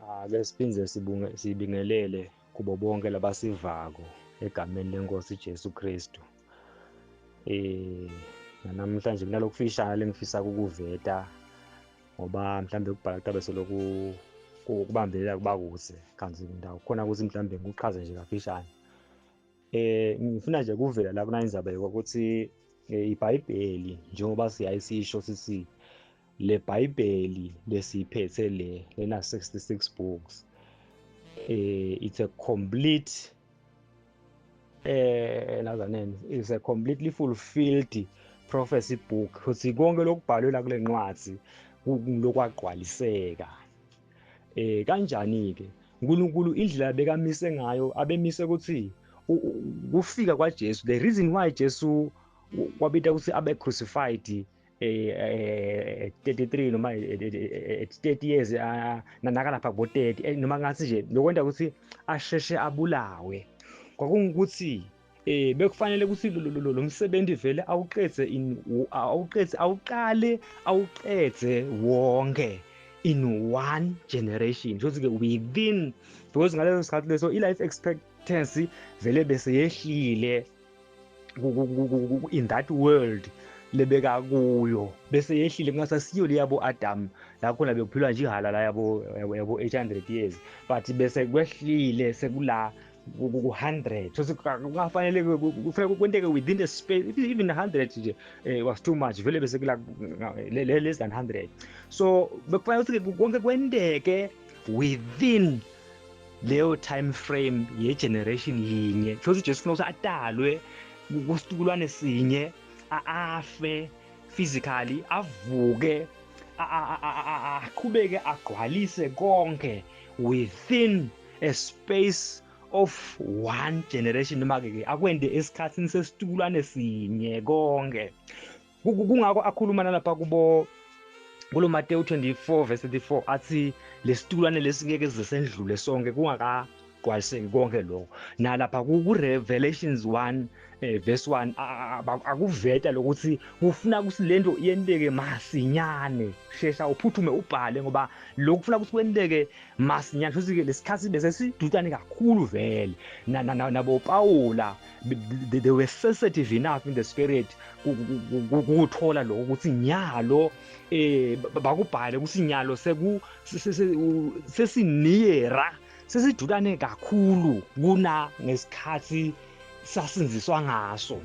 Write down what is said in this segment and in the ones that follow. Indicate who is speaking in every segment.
Speaker 1: Ake siphindze sibunge sibingelele kubo bonke labasivako egameni lenkosi Jesu Kristu. Eh namhlanje kunalokufishane lengifisa ukuveta ngoba mhlambe ukubhala kutabe seloku kubambelela kuba kuze kanti indawo khona ukuthi mhlambe ngikuchaze nje kafishane. Eh ngifuna nje kuvela la kuna indzaba yokuthi eh, iBhayibheli njengoba siyayisisho sithi le Bhayibheli lesiphethe le lena 66 books eh it's a complete eh nazaneni is a completely fulfilled prophecy book ukuthi konke lokubhalwe la kule ncwadi lokwagcwaliseka eh kanjani ke uNkulunkulu indlela bekamise ngayo abemise ukuthi kufika kwaJesu the reason why Jesu kwabita ukuthi abe crucified eh 33 eh, noma 30 eh, years ah, nakalapha kubo 30 eh, noma ngathi nje lokwenta ukuthi asheshe abulawe kwakungukuthi eh bekufanele ukuthi lo msebenzi vele awuqedze in awuqedze awuqale awuqedze wonke in one generation so ke within because ngaleso sikhathi leso i-life expectancy vele bese yehlile in that world lebeka kuyo bese yehlile kungasasiyo leyabo Adam la khona bekuphilwa nje ihala la yabo yabo 800 years but bese kwehlile sekula ku-100 so kungafanele kufanele kwenteke within the space even 100 nje eh, was too much vele bese kula less than 100 so bekufanele ukuthi konke kwenteke within leyo time frame ye-generation yinye kusho ukuthi ujesu funa ukuthi atalwe kusitukulwane sinye afe physically avuke aqhubeke agcwalise konke within a space of one generation noma ke akwende esikhathini sesitukulwane sinye konke kungako akhuluma nalapha kubo kulo Mateyu 24 verse 34 athi lesitukulwane lesingeke size sendlule sonke kungakagcwaliseki konke lokho nalapha ku Revelations 1 eh, verse 1 akuveta lokuthi kufuna ukuthi lento yenteke masinyane shesha uphuthume ubhale ngoba lokhu kufuna ukuthi kwenteke masinyane futhi ke lesikhathi bese sidutane kakhulu vele nabo Pawula they were sensitive enough in the spirit ukuthola lokho ukuthi nyalo eh bakubhale ukuthi nyalo seku sesiniyera sesidulane kakhulu kuna ngesikhathi sasinziswa ngaso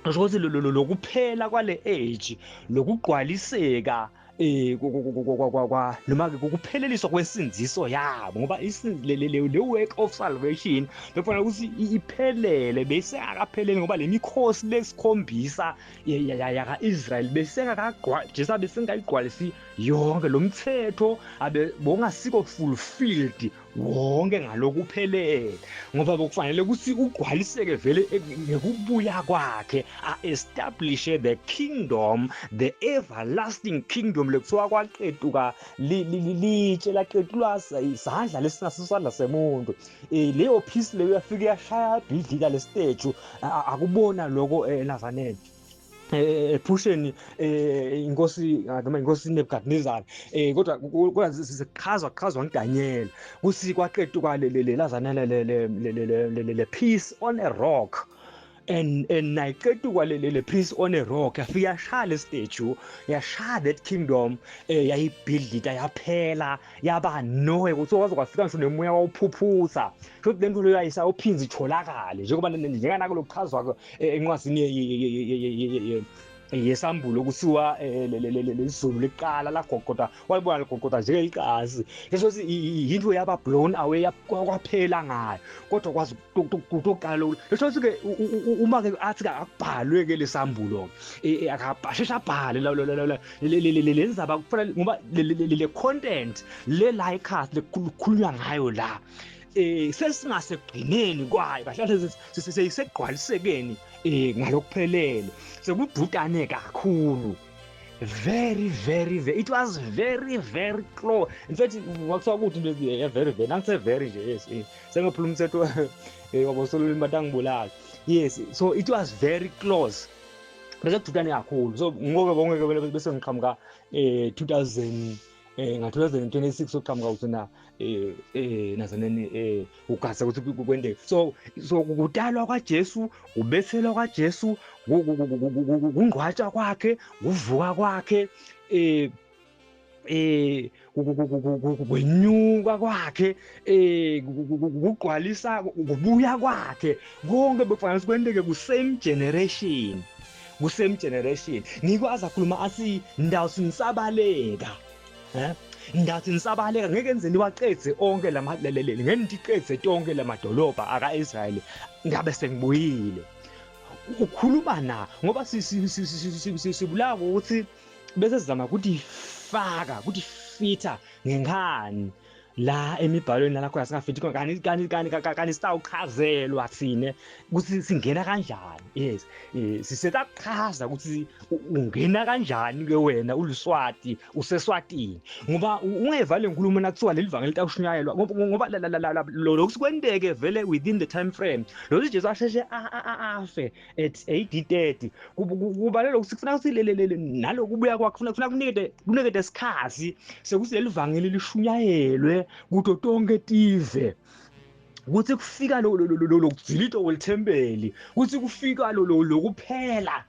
Speaker 1: kusho ukuthi lokuphela kwale age lokugqwaliseka eh kwa noma ke kupheleliswa kwesindiso yabo ngoba le work of salvation bekufanele ukuthi iphelele bese akaphelele ngoba le mikhosi lesikhombisa yaka-Israel bese ngakagqwa Jesu abesengayigqwalisi yonke lo mthetho abe bongasiko fulfilled wonke ngalokuphelele ngoba bokufanele ukuthi ugcwaliseke vele ngekubuya kwakhe a-establishe the kingdom the everlasting kingdom lekuthiwa kwaqetuka litshe laqetulwa isandla lesingasisandla semuntu um leyo peace leyo yafike yashaya bhidlika le statue akubona lokho enavaneni eh, ephusheni eh, inkosi noma inkosi Nebuchadnezzar eh kodwa kodwa sichazwa chazwa nguDaniel kusi kwaqetuka le le lazana le le le le peace on a rock and and nayiqetuka le le peace on a rock yafika yashaya le statue yashaya that kingdom eh yayibhidlita yaphela yaba noe kuthi waze kwafika ngisho nemoya wawuphuphutha shothi le nto leyo ayisawuphinze itholakale njengoba njenganako lokuchazwa eh, encwadini yesambulo kuthiwa eh, lelizulu liqala lagogoda walibona ligogoda njengeliqazi leso yinto yaba blown away kwaphela ngayo kodwa kwazi kutoqala leso ke uma ke athi akubhalwe ke lesambulo eh, eh, akasheshe abhale le ndzaba kufanele ngoba le content le la ikhasi lekukhulunywa ngayo la eh sesingasekugcineni kwayo kahle kahle sesegcwalisekeni eh ngalokuphelele sekudutane kakhulu very very very it was very very close in fact kwakuthiwa kuthi into yeah, very very nangithe very nje yes eh, sengophula umthetho eh wabosolulimi batangibulala yes so it was very close bese kudutane kakhulu so ngoke bonke bese ngiqhamuka eh 2000 Nga-2026 uqhamuka uthi na nazaneni ugasa ukuthi kwendeke. So kutalwa kwaJesu, ubethelwa kwaJesu, kungqwatshwa kwakhe, kuvuka kwakhe, kwenyuka kwakhe, kugqwalisa kubuya kwakhe, konke bekufanele kwenteke ku same generation, ku same generation. Ngiko azakhuluma athi ndawo sinisabaleka, ndathi nisabaleka ngeke nze niwaqedze onke lama ngeke nitiqedze tonke lamadolobha aka-Israyeli ngabe sengibuyile. Ukhuluma na ngoba sibulawa ukuthi bese sizama ukuthi faka ukuthi fitha ngenkani la emibhalweni nalakho asingafithi khona, kani kani kani kani sitawuchazelwa thine ukuthi singena kanjani. Yes, sisetakuchaza ukuthi ungena kanjani ke wena uluswati useswatini, ngoba ungeva le nkulumo nakuthiwa leli vangeli litawushunyayelwa, ngoba lokhu sikwenteke vele within the time frame lokhu Jesu asheshe afe at AD 30. Kubalelwa ukuthi kufuna ukuthi nalokubuya kwakhe kufuna kunikete isikhathi sekuthi leli vangeli lishunyayelwe kuto tonke tive, ukuthi kufika lokudzilito kwelithempeli, ukuthi kufika lokuphela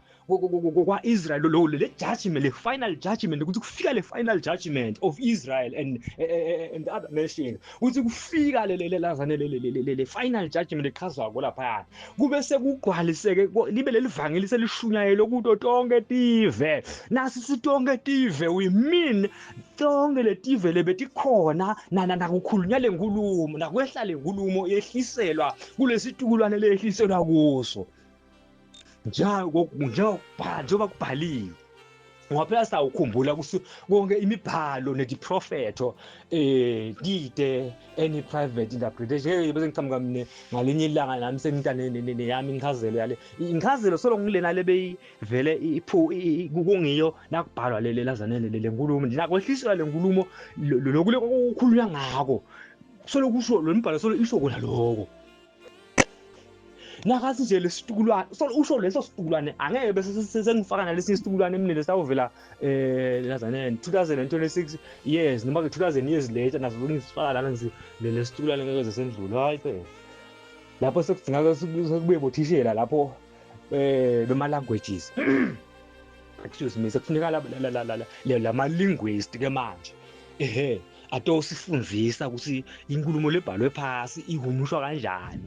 Speaker 1: kwa-Israel, le judgment, le final judgment, ukuthi kufika le final judgment of Israel and the other nations, ukuthi kufika le le lazane le final judgment echazwako laphayana, kube sekugcwaliseke libe leli vangeli selishunyayelwe kuto tonke tive. Nasi sitonke tive, we mean tonke letive lebetikhona nakukhulunywa le nkulumo, nakwehla le nkulumo yehliselwa kulesitukulwane lehliselwa kuso, njengoba kubhaliwe. Ngoba phela sawukhumbula ukuthi konke imibhalo netiprofetho dide any private interpretation. Bese ngiqhamuka mina ngalinye ilanga nami sengintane neyami inchazelo yale inchazelo, solo ngilena lebeyivele iphu kungiyo nakubhalwa le lazane le nkulumo, nakwehliselwa le nkulumo, lokhu lokukhulunywa ngako solo kusho lo mbhalo, solo isho kona lokho. Nakathi nje lesitukulwane solo usho leso situkulwane, angeke bese sengifaka nalesinye isitukulwane emine lesawuvela lazane 2026 years noma ke 2000 years later, nazo ngisifaka lana ngithi le situkulwane ngeke sesendlule. Hayi phela, lapho sekudingeka sekubuye bothishela lapho bema languages, excuse me, sekufuneka lama linguist ke manje, ehe, atosifundzisa ukuthi inkulumo lebhalwe phasi ihumushwa kanjani,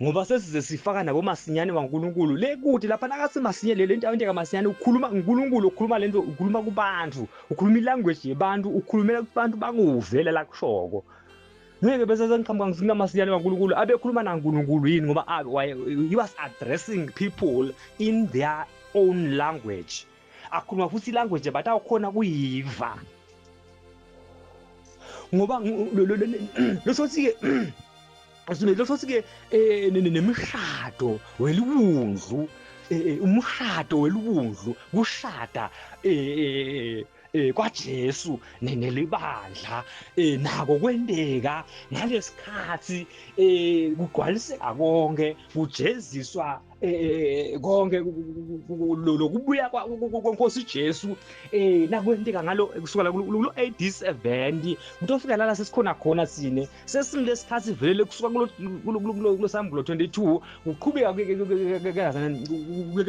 Speaker 1: ngoba sesize sifaka nabo masinyane waNkulunkulu le kude lapha. Nakathi masinyane, le nto ayenteka masinyane, ukhuluma uNkulunkulu, ukhuluma lento, ukhuluma kubantu, ukhuluma ilanguage yebantu, ukhulumela kubantu bakuvela la kushoko. Ngeke bese sengiqhamuka ngithi kunamasinyane kaNkulunkulu, abekhuluma naNkulunkulu yini? Ngoba he was addressing people in their own language, akhuluma futhi ilanguage batawukhona kuyiva, ngoba losho ke losho ke nemishado weliwundlu, umshado weliwundlu, kushada kwaJesu nelibandla, nako kwenteka ngalesikhathi kugcwaliseka konke, kujeziswa konke lokubuya kwenkosi Jesu, nakwenteka ngalo kusukela kulo AD 70 kutofika lala sesikhona khona sine sesingilesikhathi vele kusuka kulo sambulo 22 kuqhubeka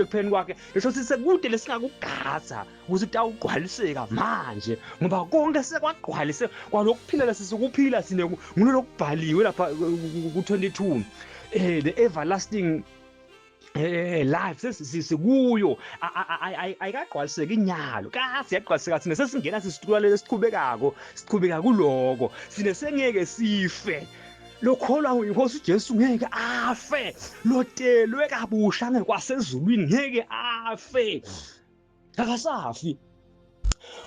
Speaker 1: kupheni kwakhe. Lesho sisekude lesingakugaza ukuthi kutawugcwaliseka manje, ngoba konke sekwagcwalise kwalokuphila lesisukuphila sine ngulokubhaliwe lapha ku-22, the everlasting life sesikuyo, ayikagcwaliseki inyalo kasi yagcwaliseka. Sine sesingena sisitukulwane lesichubekako, sichubeka kuloko, sine sengeke sife. Lokholwa inkosi uJesu ngeke afe, lotelwe kabusha ngekwasezulwini ngeke afe, akasafi,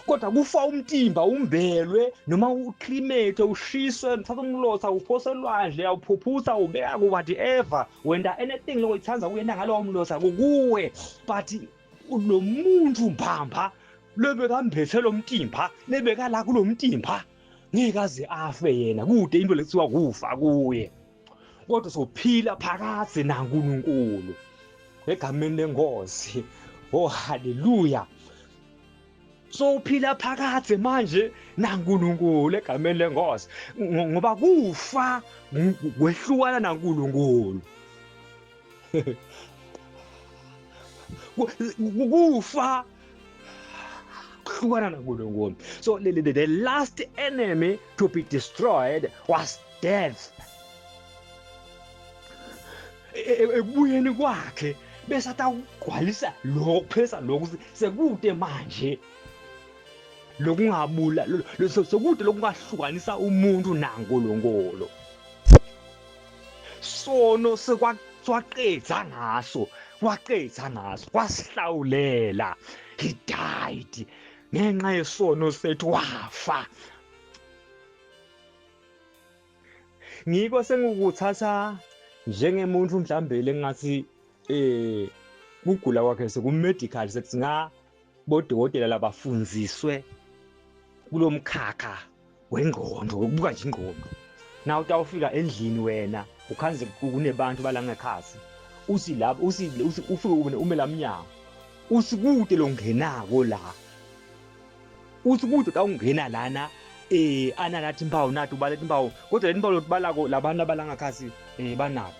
Speaker 1: kodwa kufa umtimba, umbelwe noma uclimate, ushiswe, uthatha umlotha uphose elwandle, awuphuphutha, ubeka ku whatever, wenda anything loyithanda kuyena ngalowo mlotha, kukuwe, but lo muntu mbamba lebekambethe lo mtimba, lebekala kulo mtimba, ngeke aze afe yena, kude into lekuthiwa kufa kuye, kodwa sophila phakadze naNkulunkulu egameni lenkosi. Oh, haleluya! So uphila phakadze manje naNkulunkulu egameni lenkosi, ngoba kufa kwehlukana naNkulunkulu. Kufa kuhlukana naNkulunkulu. So the last enemy to be destroyed was death. Ekubuyeni kwakhe bese atawugcwalisa lokho, kuphelisa lokhu sekude manje lokungabula, sekude lokungahlukanisa umuntu naNkulunkulu. Sono sekwaqedza ngaso, waqedza ngaso, wasihlawulela. He died ngenxa yesono sethu, wafa. Ngiko sengikuthatha njengemuntu mhlambe lengathi kugula kwakhe seku-medical, sekudzinga bodokotela labafundziswe kulomkhakha wengqondo, ukubuka nje ingqondo. Na utawufika endlini wena ukhanze kunebantu bala ngekhathi, uthi lapho uthi ufike ume la mnyango, uthi kude longenako la, uthi kude utawungena lana analathi impawu, nathi ubala impawu, kodwa le impawu lotibalako labantu abalangakhathi banabo.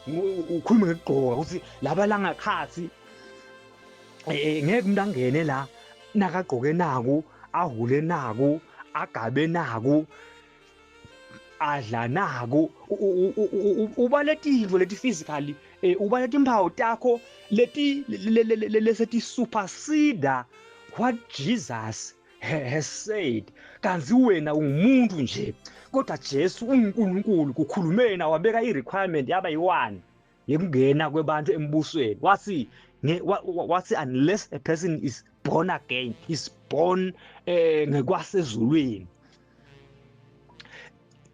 Speaker 1: Ukhulume ngekugqoka ukuthi laba langakhathi ngeke umuntu angene la nakagqoke naku, ahule naku, agabe naku, adla naku. Ubale tintfo leti physically, ubale timphawu takho leti leseti supersede what Jesus has said. Kanzi wena ungumuntu nje, kodwa Jesu unguNkulunkulu. Kukhulume yena, wabeka i-requirement yaba yi-one yekungena kwebantu embusweni. Wathi wathi unless a person is born again, is born ngekwasezulwini,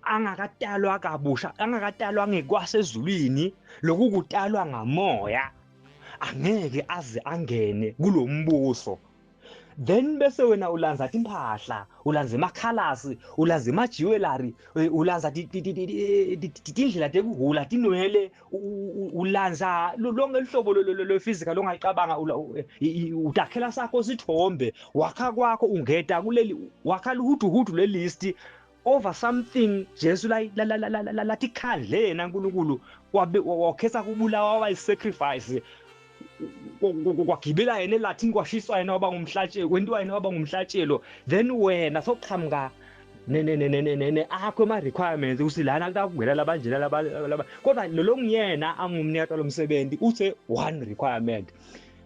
Speaker 1: angakatalwa kabusha, angakatalwa ngekwasezulwini, lokukutalwa ngamoya, angeke aze angene kulombuso. Then bese wena ulanza timphahla, ulanza emakhalasi, ulanza emajewelry, ulanza tindlela tekuhula tinwele, ulanza lonke luhlobo lwe-physical ongayicabanga, utakhela sakho sithombe, wakha kwakho, ungeta kuleli, wakha luhuduhudu lelist over something Jesu latikhandle yena uNkulunkulu, wakhetha kubulawa, waba yi-sacrifice, kwagibela yena elathini, kwashiswa yena, waba ngumhlatshelo, kwentiwa yena waba ngumhlatshelo. Then wena soqhamuka ne akho ema-requirements ukuthi lana kutakungena labanjena laba, kodwa lo ngiyena angumnikati lomsebenzi uthe one requirement: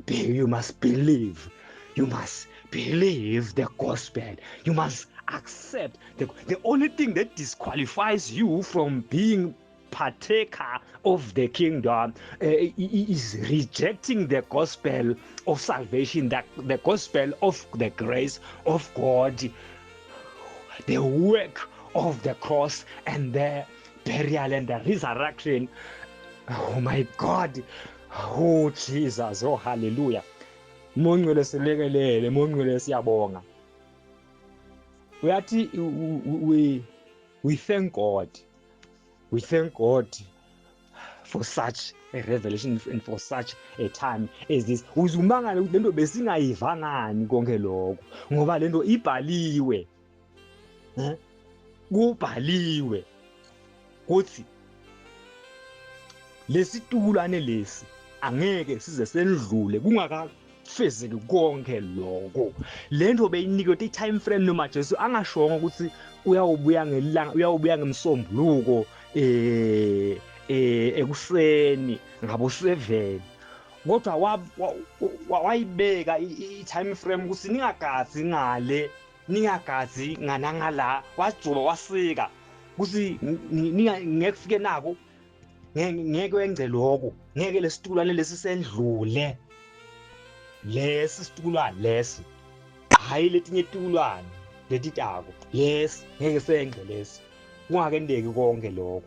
Speaker 1: you must believe, you must believe the gospel, you must accept the only thing that disqualifies you from being partaker of the kingdom is rejecting the gospel of salvation, the gospel of the grace of God, the work of the cross and the burial and the resurrection. Oh my God, oh Jesus, oh hallelujah. Mongcwele silekelele, mongcwele siyabonga. Uyathi we thank God. We thank God for such a revelation and for such a time as this. Uzumangala ukuthi lento besingayiva ngani konke lokho, ngoba lento ibhaliwe. Kubhaliwe kuthi lesitukulwane lesi angeke size sendlule kungakafezeki konke lokho. Lento beyinikwe i-time frame, noma Jesu angashongo ukuthi uyawubuya ngelanga, uyawubuya ngemsombuluko ekuseni ngabo 7, kodwa wayibeka i-time frame ukuthi ningagazi ngale, ningagazi nganangala, wajuba wasika ukuthi ngeke kufike nako, ngeke wenze lokho, ngeke lesitukulwane lesi sendlule, lesi situkulwane lesi, hayi letinye tukulwane letitako, lesi ngeke sengce lesi, kungakendeki konke lokho.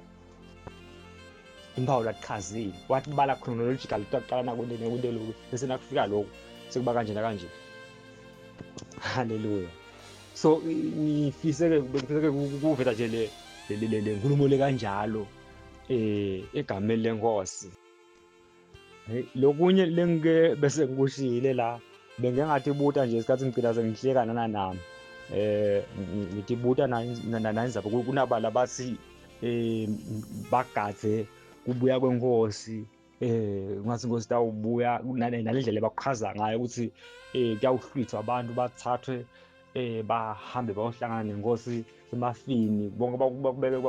Speaker 1: Impawu latichazile, wathi bala chronological, kutaqala nakunde nekunde lokhu, bese nakufika lokhu sekuba kanje nakanje. Hallelujah. So ngifiseke bengifiseke ukuveza nje le nkulumo le kanjalo egameni lenkosi. Hey, lokunye lengike bese ngikushiyile la. Bengike ngatibuta nje isikhathi ngigcina sengihleka nananami. Ngitibuta nanzaba kunabala bathi bagadze kubuya kwenkosi, ngathi inkosi itawubuya nalendlela ebakuchaza ngayo ukuthi kuyawuhlwithwa abantu bathathwe bahambe bayohlangana nenkosi emafini, bonke bakubeke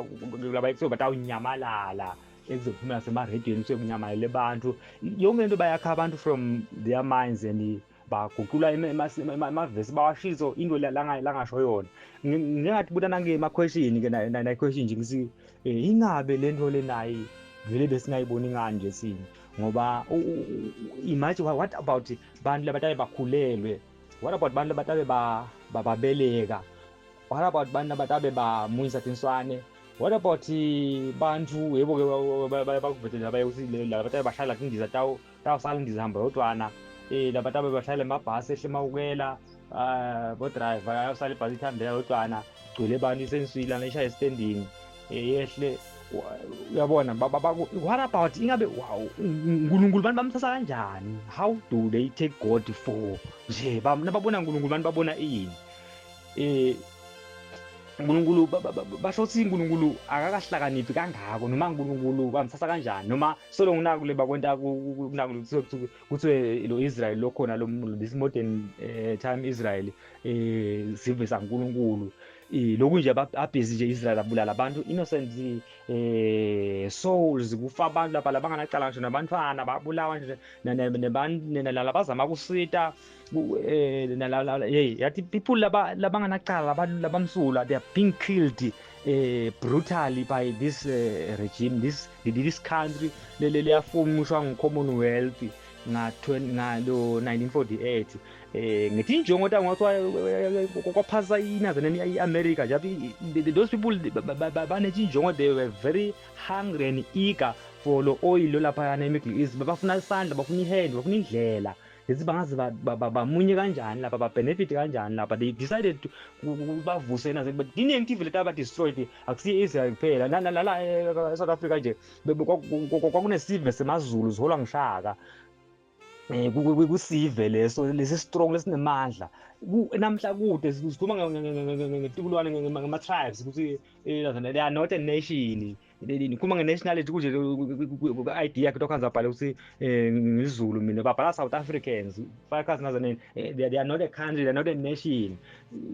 Speaker 1: laba kuthiwa batawunyamalala ekuzophumela semarediyweni kuthiwe kunyamalele abantu. Yonke lento bayakha abantu from their minds and baguqula amavesi bawashiso into langasho yona. Ngingathi buta nange ma-question ke na-question nje ngithi ingabe le nto le nayi vele besingayiboni ngani nje thina, ngoba imagine what about bantu labatabe bakhulelwe, what about bantu labatabe babeleka, what about bantu labatabe bamunyisa tinswane, what about bantu yebo-ke bakuvetele laba ukuthi labatabe bashayela tindiza tawusala indiza hamba yodwana, labatabe bashayela emabhasi ehle emawukela, bo-driver ayosala ibhasi ithambela yodwana, gcwele abantu isenswila ishaye esitendini, yehle. Uyabona, what about ingabe wow uNkulunkulu bantu bamthatha kanjani? How do they take God for nje nababona uNkulunkulu bantu babona ini? uNkulunkulu basho ukuthi uNkulunkulu akakahlakaniphi kangako, noma uNkulunkulu bamthatha kanjani, noma solo nginaku le bakwenta kunaku kuthiwe lo Israel lokhona lo this modern time Israel sive saNkulunkulu, lokhu nje abhizi nje Israel abulala abantu innocent souls, kufa abantu lapha labanganacala ngisho nabantwana babulawa nje nalabazama kusita, hey yathi people labanganacala labamsulwa, they are being killed brutally by this regime, this country leyafumushwa ngu-Commonwealth ngalo 1948, ngetinjongo tango kwaphasa inazaneni i-America nje. Those people banetinjongo, they were very hungry and eager for lo oil laphayana e-Middle East, bafuna isandla, bafuna i-hand, bafuna indlela lezi bangaze bamunye kanjani lapha, ba-benefit kanjani lapha. They decided to bavuse but tiningi tive leti aba-destroyed, akusiyo Israel kuphela. Nala e-South Africa nje kwakunesive semaZulu ziholwa ngishaka, kusive leso lesi strong lesinemandla. Namhla kude sikhuluma ngetitukulwane ngama-tribes ukuthi they are not a nation. Ngikhuluma nge-nationality kuje idea yakhe tokhanza abhale ukuthi ngizulu mina, babhala South Africans fire nazaneni, they are not a country, they are not a nation,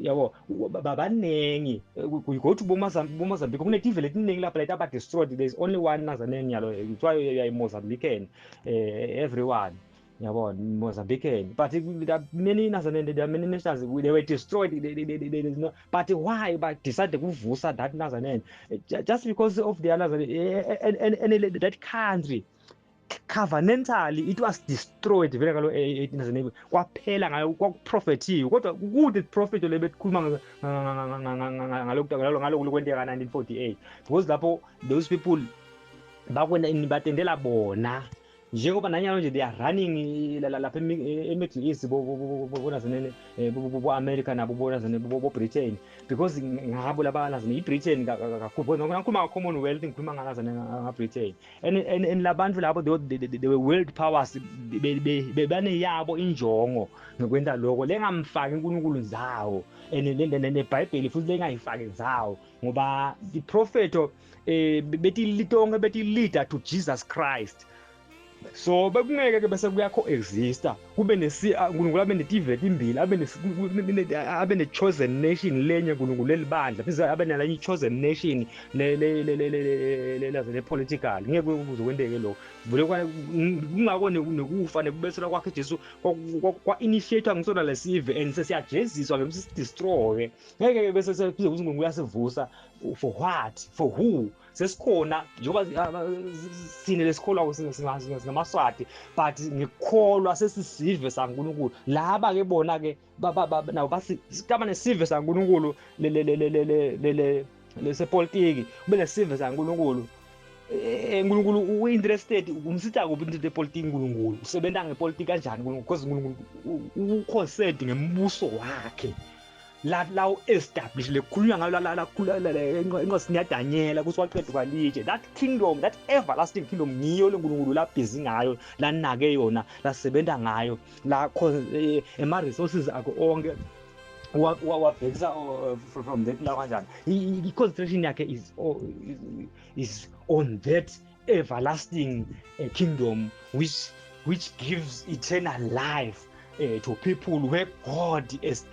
Speaker 1: yabo. Baningi, you go to boMozambique, kunetive letiningi lapha leti aba-destroyed. There is only one nazaneni yalo kuthiwa yayi-Mozambican, everyone yabo Mozambican, but there are many Nazaneni, there are many nations, they were destroyed. They, no, but why but decided kuvusa that Nazaneni? Just because of their Nazaneni and that country covenantally it was destroyed vele ngalo 18 kwaphela ngayo, kwakuprofethiwe kodwa kude prophet le bekukhuluma ngalokhu ngalokhu kwenteka 1948, because lapho those people bakwena batendela bona njengoba nanyalo nje they are running lapha e-Middle East, bonazanene bo-America nabo bonazane bo-Britain, because ngabo laba nazane i-Britain kakhulu. Ngikhuluma nga-Commonwealth, ngikhuluma nganazane nga-Britain and labantu labo they were world powers, bebaneyabo injongo ngokwenta lokho lengamfaki uNkulunkulu zawo and neBhayibheli futhi lengayifaki zawo, ngoba iprofeto beti tonke beti leader to Jesus Christ. So bekungeke ke bese kuya coexista kube nesi uNkulunkulu abe netive letimbili, abe ne chosen nation lenye uNkulunkulu lelibandla, pheze abe nalenye chosen nation le le le le le le political. Ngeke kuze kwenteke lokho vele, kungako nekufa nekubethelwa kwakhe Jesu kwa initiate ngisona lesive and sesiyajeziswa ke sisi-destroy. Ngeke bese pheze ukuthi uNkulunkulu uyasivusa for what, for who? Sesikhona njengoba sine lesikholwa singamaswati, but ngikholwa sesisive saNkulunkulu. Laba ke bona ke nabo basi kaba nesive saNkulunkulu le lesepolitiki, kube nesive saNkulunkulu. uNkulunkulu u-interested umsitha kuphi into yepolitiki? uNkulunkulu usebenza ngepolitiki kanjani? Because uNkulunkulu u-concerned ngembuso wakhe. La la establish lekukhulunywa ngalo la la encwadini yaDanyela ukuthi waqeda kwalitshe that kingdom, that everlasting kingdom, ngiyo leNkulunkulu la busy ngayo, lanake yona, lasebenta ngayo, la ema resources akho onke wabhekisa from that la kanjani. I-concentration yakhe is on that everlasting kingdom which gives eternal life to people, where God is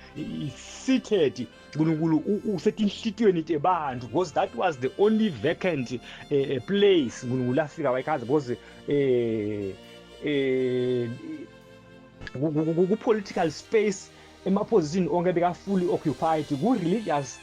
Speaker 1: seated. uNkulunkulu usetinhlitiyweni tebantu, because that was the only vacant place uNkulunkulu afika wayikhaza, because ku-political space ema-position onke beka-fully occupied, ku-religious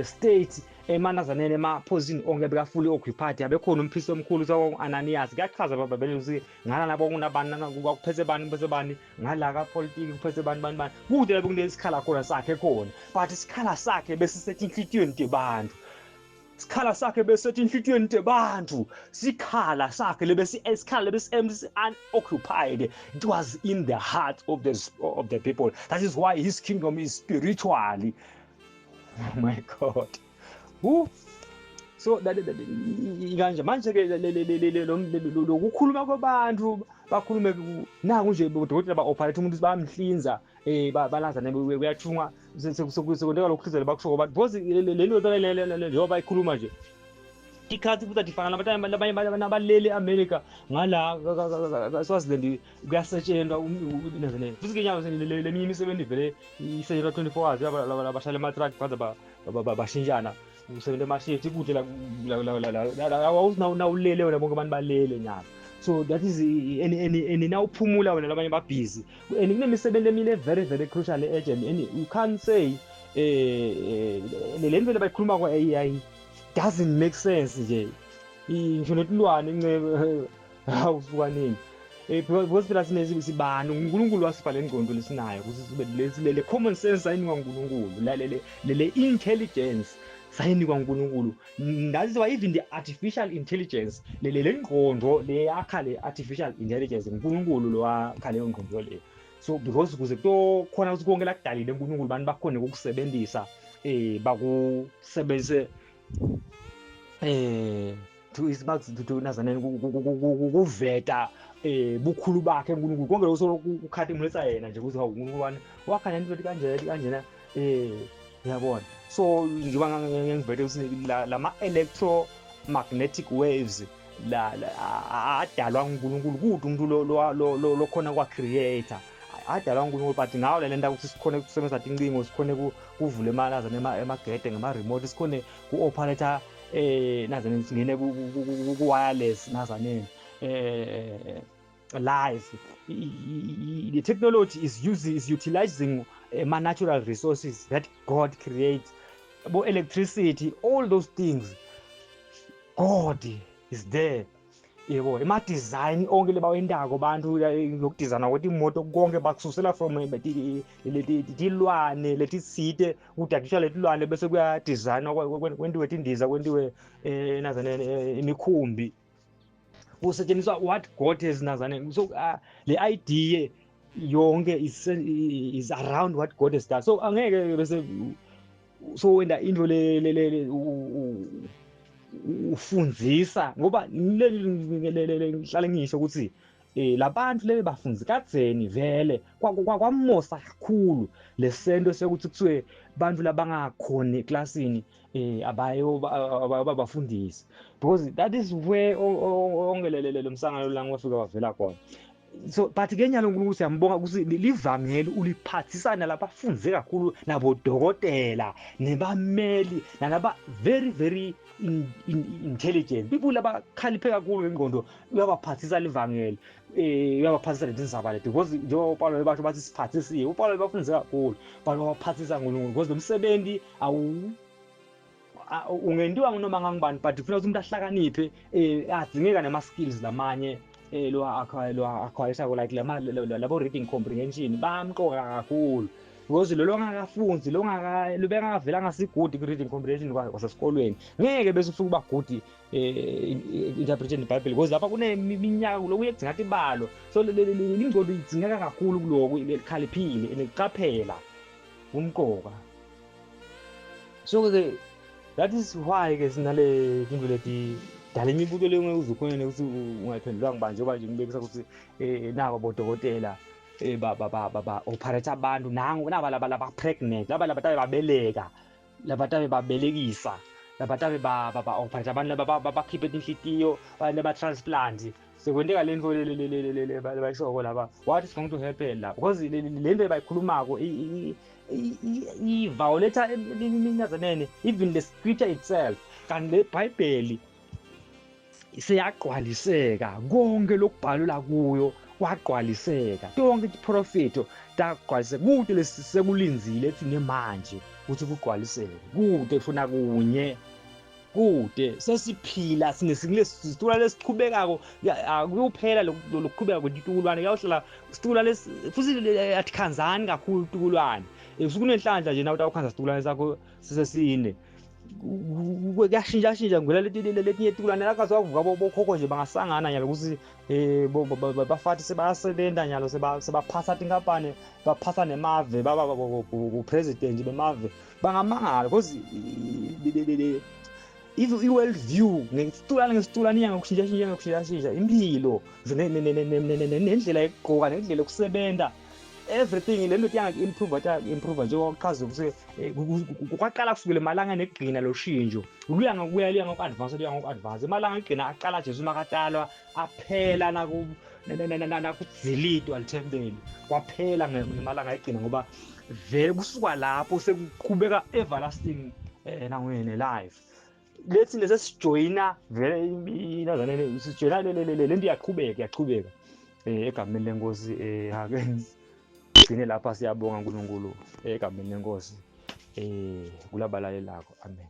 Speaker 1: state emanazaneni ema-position onke beka-fully occupied. Abekhona umphisi omkhulu u-Ananias. Kuyachaza bababele ukuthi ngala labo kunabani, kwakuphethe bani, kuphethe bani, ngala kapolitiki kuphethe bani, bani, bani, kude lapho kunesikhala khona sakhe khona. But isikhala sakhe besisetinhlitiyweni tebantu. Sikhala sakhe besetinhlitiyweni tebantu. Sikhala sakhe lebesi isikhala lebesi unoccupied. It was in the heart of the people. That is why his kingdom is spiritually. Oh my God. Woo. So kanje manje ke lokukhuluma kwabantu, bakhulume naku nje, bodokotela ba-operate umuntu, bayamhlinza, balazane, kuyathungwa, sekwenteka lokuhlinza bakusho abantu, because le nto njengoba bayikhuluma nje tikhathi futhi atifana labanye abalele e-America, ngala Swaziland kuyasetshenzwa futhi ke nyalo leminye imisebenzi vele isetshenzwa 24 hours. Abashayela ama-truck baze bashintshana usebenza ema-shift kude la nawulele wena, bonke abantu balele nyalo. So that is and nawuphumula wena, labanye babhizi, and kunemisebenzi emine very, very crucial, urgent, and you can't say le nto le bayikhuluma kwa-AI doesn't make sense nje. Ngisho netilwane incebe awusuka nini, because phela sine sibani, uNkulunkulu wasipha le ngqondo lesinayo ukuthi sibe le common sense sayinikwa uNkulunkulu, le intelligence sayinikwa uNkulunkulu. That is why even the artificial intelligence, le ngqondo le yakha le artificial intelligence, uNkulunkulu lo wakha leyo ngqondo le. So because kuze kutokhona ukuthi konke lakudalile uNkulunkulu bantu bakhone ukukusebenzisa, bakusebenzise to isimax to nazaneni kuveta bukhulu bakhe uNkulunkulu. Konke lokho kukhathimulisa yena nje ukuthi uNkulunkulu wani wakha lento kanje kanjena, uyabona. So njengoba ngivete ukuthi lama electromagnetic waves la adalwa uNkulunkulu, kude umuntu lo lokhona kwa creator adalwa uNkulunkulu, but ngawo le nto ukuthi sikhone ukusebenzisa tincingo, sikhone kuvula emalaza emagede ngema-remote, sikhone ku-operate nazaneni, singene ku-wireless nazaneni live. The technology is utilizing ma natural resources that God creates, bo electricity, all those things. God is there, yebo. Ema-design onke lebawentako bantu, lokudizayina kwetimoto, konke bakususela from tilwane letisite, kudadisha letilwane, bese kuyadizayinwa, kwentiwe tindiza, kwentiwe nazane imikhumbi, kusetshenziswa what God has nazane. So le idea yonke is around what God has done. So angeke bese so wenda into le ufundzisa, ngoba ngihlale ngisho ukuthi labantu lebe bafunzi kadzeni vele kwamosa kakhulu lesento sekuthi kuthiwe bantu labangakhoni eklasini abayo abafundisi, because that is where onke lo msangano la ngwafika wavela khona. So but ke nyalo uNkulunkulu siyambonga ukuthi livangeli uliphathisa nalabafunze kakhulu, nabodokotela, nebameli, nalaba very, very intelligent people, labakhaliphe kakhulu ngengqondo. Uyabaphathisa livangeli, uyabaphathisa lezi ndzaba leti, because njengoba uPawulo basho bathi siphathisiwe. uPawulo bafunze kakhulu, but wabaphathisa nguNkulunkulu, because lo msebenzi awu ungentiwa ngunoma ngangibani, but kufuna ukuthi umuntu ahlakaniphe, adzingeka nama-skills lamanye lo acquire like lama labo reading comprehension bamqoka kakhulu, because lo longakafunzi, lo bengakavelanga si-good ku-reading comprehension kwasesikolweni, ngeke bese ufike uba good interpretation iBhayibheli, because lapha kuneminyaka lokuye kudzinga tibalo. So ingqondo idzingeka kakhulu kuloku, likhaliphile nekuqaphela. Kumqoka. So ke that is why ke sinale tintfo leti dala imibuto leyo ngeke uze ukhone ukuthi ungayiphendulanga ngibani, njengoba nje ngibekisa ukuthi naba bodokotela ba ba ba ba operate abantu, nangu naba laba laba pregnant, laba laba tabe babeleka, laba tabe babelekisa, laba tabe ba ba operate abantu, laba bakhiphe tinhlitiyo, laba transplant. Sekwenteka le nto bayishoko laba, what is going to happen la? Because le nto bayikhulumako i-violate iminazanene, even the scripture itself. Kanti le Bhayibheli seyagcwaliseka, konke lokubhalelwa kuyo kwagcwaliseka, tonke tiprofetho tagcwaliseka. Kude lesisekulindzile thine manje ukuthi kugcwaliseke, kude funa kunye kude sesiphila sinesitukulwane lesichubekako. Akuyophela lokuqhubeka kwetitukulwane, kuyawuhlala situkulwane futhi atikhanzani kakhulu tukulwane. Usukunenhlanhla nje nawe utawukhanza situkulwane sakho sisesine. Kuyashintsha-shintsha, ngivela letinye tukulwane lakaze wavuka bokhokho nje bangasangana nyalo ukuthi bafati sebayasebenta nyalo, sebaphasa tinkampani, baphasa nemave, baba bo-president bemave, bangamangala because i-world view ngesitulane ngesitulane iya ngokushintsha-shintsha, ngokushintsha-shintsha impilo nendlela yokugqoka nendlela yokusebenza, everything. Le nto iyanga-improve, improve njengoba kuchaza ukuthi kwaqala kusukela emalangeni ekugcina. Lo shintsho luya ngokuya, luya ngoku-advance, luya ngoku-advance. Emalanga ekugcina aqala Jesu makatalwa, aphela nakudzilitwa lithempeli, kwaphela ngemalanga ekugcina, ngoba vele kusuka lapho sekuqhubeka everlasting nangwene life. Lethi nesesijoyina vele inazanele, sijoyina le nto, iyaqhubeka, iyaqhubeka. Egameni lenkosi, ake gcine lapha. Siyabonga uNkulunkulu egameni lenkosi kulabalalelako. Amen.